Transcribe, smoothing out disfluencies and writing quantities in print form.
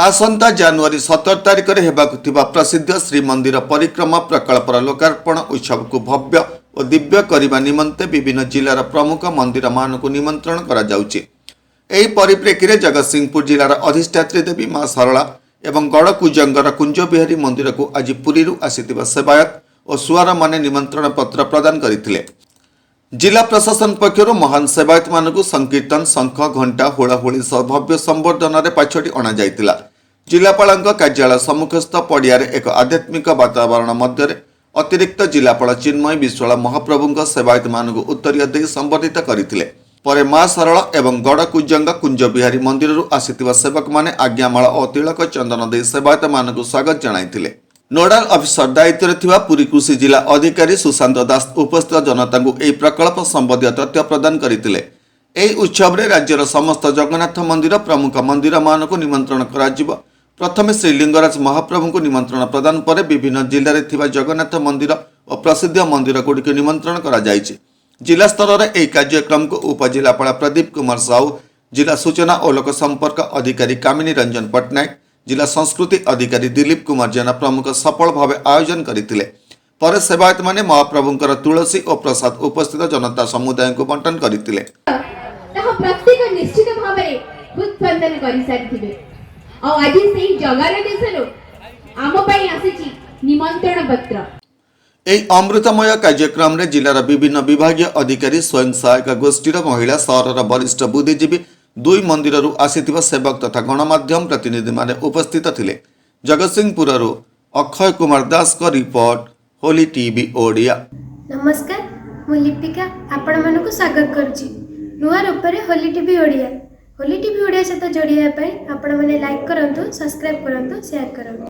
ଆସନ୍ତା ଜାନୁଆରୀ 17 ତାରିଖରେ ହେବାକୁ ଥିବା ପ୍ରସିଦ୍ଧ ଶ୍ରୀମନ୍ଦିର ପରିକ୍ରମା ପ୍ରକଳ୍ପର ଲୋକାର୍ପଣ ଉତ୍ସବକୁ ଭବ୍ୟ ଓ ଦିବ୍ୟ କରିବା ନିମନ୍ତେ ବିଭିନ୍ନ ଜିଲ୍ଲାର ପ୍ରମୁଖ ମନ୍ଦିରମାନଙ୍କୁ ନିମନ୍ତ୍ରଣ କରାଯାଉଛି। ଏହି ପରିପ୍ରେକ୍ଷୀରେ ଜଗତସିଂହପୁର ଜିଲ୍ଲାର ଅଧିଷ୍ଠାତ୍ରୀ ଦେବୀ ମା ସରଳା ଏବଂ ଗଡ଼କୁଜଙ୍ଗର କୁଞ୍ଜବିହାରୀ ମନ୍ଦିରକୁ ଆଜି ପୁରୀରୁ ଆସିଥିବା ସେବାୟତ ଓ ସୁଆରମାନେ ନିମନ୍ତ୍ରଣ ପତ୍ର ପ୍ରଦାନ କରିଥିଲେ। ଜିଲ୍ଲା ପ୍ରଶାସନ ପକ୍ଷରୁ ମହାନ ସେବାୟତମାନଙ୍କୁ ସଂକୀର୍ତ୍ତନ, ଶଙ୍ଖ, ଘଣ୍ଟା, ହୁଳହୁଳି ସହ ଭବ୍ୟ ସମ୍ବର୍ଦ୍ଧନାରେ ପାଛୋଟି ଅଣାଯାଇଥିଲା। ଜିଲ୍ଲାପାଳଙ୍କ କାର୍ଯ୍ୟାଳୟ ସମ୍ମୁଖସ୍ଥ ପଡ଼ିଆରେ ଏକ ଆଧ୍ୟାତ୍ମିକ ବାତାବରଣ ମଧ୍ୟରେ ଅତିରିକ୍ତ ଜିଲ୍ଲାପାଳ ଚିନ୍ମୟ ବିଶ୍ୱାଳ ମହାପ୍ରଭୁଙ୍କ ସେବାୟତମାନଙ୍କୁ ଉତ୍ତରୀୟ ଦେଇ ସମ୍ବର୍ଦ୍ଧିତ କରିଥିଲେ। ପରେ ମା ସରଳା ଏବଂ ଗଡ଼କୁଜଙ୍ଗ କୁଞ୍ଜବିହାରୀ ମନ୍ଦିରରୁ ଆସିଥିବା ସେବକମାନେ ଆଜ୍ଞାମାଳ ଓ ତିଳକ ଚନ୍ଦନ ଦେଇ ସେବାୟତମାନଙ୍କୁ ସ୍ୱାଗତ ଜଣାଇଥିଲେ। ନୋଡାଲ ଅଫିସର ଦାୟିତ୍ୱରେ ଥିବା ପୁରୀ କୃଷି ଜିଲ୍ଲା ଅଧିକାରୀ ସୁଶାନ୍ତ ଦାସ ଉପସ୍ଥିତ ଜନତାଙ୍କୁ ଏହି ପ୍ରକଳ୍ପ ସମ୍ବନ୍ଧୀୟ ତଥ୍ୟ ପ୍ରଦାନ କରିଥିଲେ। ଏହି ଉତ୍ସବରେ ରାଜ୍ୟର ସମସ୍ତ ଜଗନ୍ନାଥ ମନ୍ଦିର, ପ୍ରମୁଖ ମନ୍ଦିରମାନଙ୍କୁ ନିମନ୍ତ୍ରଣ କରାଯିବ। ପ୍ରଥମେ ଶ୍ରୀ ଲିଙ୍ଗରାଜ ମହାପ୍ରଭୁଙ୍କୁ ନିମନ୍ତ୍ରଣ ପ୍ରଦାନ ପରେ ବିଭିନ୍ନ ଜିଲ୍ଲାରେ ଥିବା ଜଗନ୍ନାଥ ମନ୍ଦିର ଓ ପ୍ରସିଦ୍ଧ ମନ୍ଦିରଗୁଡ଼ିକୁ ନିମନ୍ତ୍ରଣ କରାଯାଇଛି। ଜିଲ୍ଲା ସ୍ତରରେ ଏହି କାର୍ଯ୍ୟକ୍ରମକୁ ଉପଜିଲ୍ଲାପାଳ ପ୍ରଦୀପ କୁମାର ସାହୁ, ଜିଲ୍ଲା ସୂଚନା ଓ ଲୋକସମ୍ପର୍କ ଅଧିକାରୀ କାମିନୀ ରଞ୍ଜନ ପଟ୍ଟନାୟକ, ଜିଲ୍ଲା ସଂସ୍କୃତି ଅଧିକାରୀ ଦିଲ୍ଲୀପ କୁମାର ଜେନା ପ୍ରମୁଖ ସଫଳ ଭାବେ ଆୟୋଜନ କରିଥିଲେ। ପରେ ସେବାୟତମାନେ ମହାପ୍ରଭୁଙ୍କର ତୁଳସୀ ଓ ପ୍ରସାଦ ଉପସ୍ଥିତ ଜନତା ସମୁଦାୟଙ୍କୁ ବଣ୍ଟନ କରିଥିଲେ। ତାହା ପ୍ରତ୍ୟେକ ନିଶ୍ଚିତ ଭାବରେ ହୃଦସ୍ପନ୍ଦନ କରିସାରିଥିବେ। ଆଉ ଆଜି ସେଇ ଜଗାର ଦେଶରୁ ଆମ ପାଇଁ ଆସିଛି ନିମନ୍ତ୍ରଣ ପତ୍ର। ଏହି ଅମୃତମୟ କାର୍ଯ୍ୟକ୍ରମରେ ଜିଲ୍ଲାର ବିଭିନ୍ନ ବିଭାଗୀୟ ଅଧିକାରୀ, ସ୍ୱୟଂ ସହାୟକ ଗୋଷ୍ଠୀର ମହିଳା, ସହରର ବରିଷ୍ଠ ବୁଦ୍ଧିଜୀବୀ, ଦୁଇ ମନ୍ଦିରରୁ ଆସିଥିବା ସେବକ ତଥା ଗଣମାଧ୍ୟମ ପ୍ରତିନିଧିମାନେ ଉପସ୍ଥିତ ଥିଲେ। ଜଗତସିଂହପୁରରୁ ଅକ୍ଷୟ କୁମାର ଦାସଙ୍କ ରିପୋର୍ଟ, ହୋଲି ଟିଭି ଓଡ଼ିଆ। ନମସ୍କାର, ମୁଁ ଲିପିକା ଆପଣମାନଙ୍କୁ ସ୍ୱାଗତ କରୁଛି ନୂଆ ରୂପରେ ହୋଲି ଟିଭି ଓଡ଼ିଆ। ହୋଲି ଟିଭି ଓଡ଼ିଆ ସହିତ ଯୋଡ଼ି ହେବା ପାଇଁ ଆପଣମାନେ ଲାଇକ୍ କରନ୍ତୁ, ସବସ୍କ୍ରାଇବ୍ କରନ୍ତୁ, ସେୟାର କରନ୍ତୁ।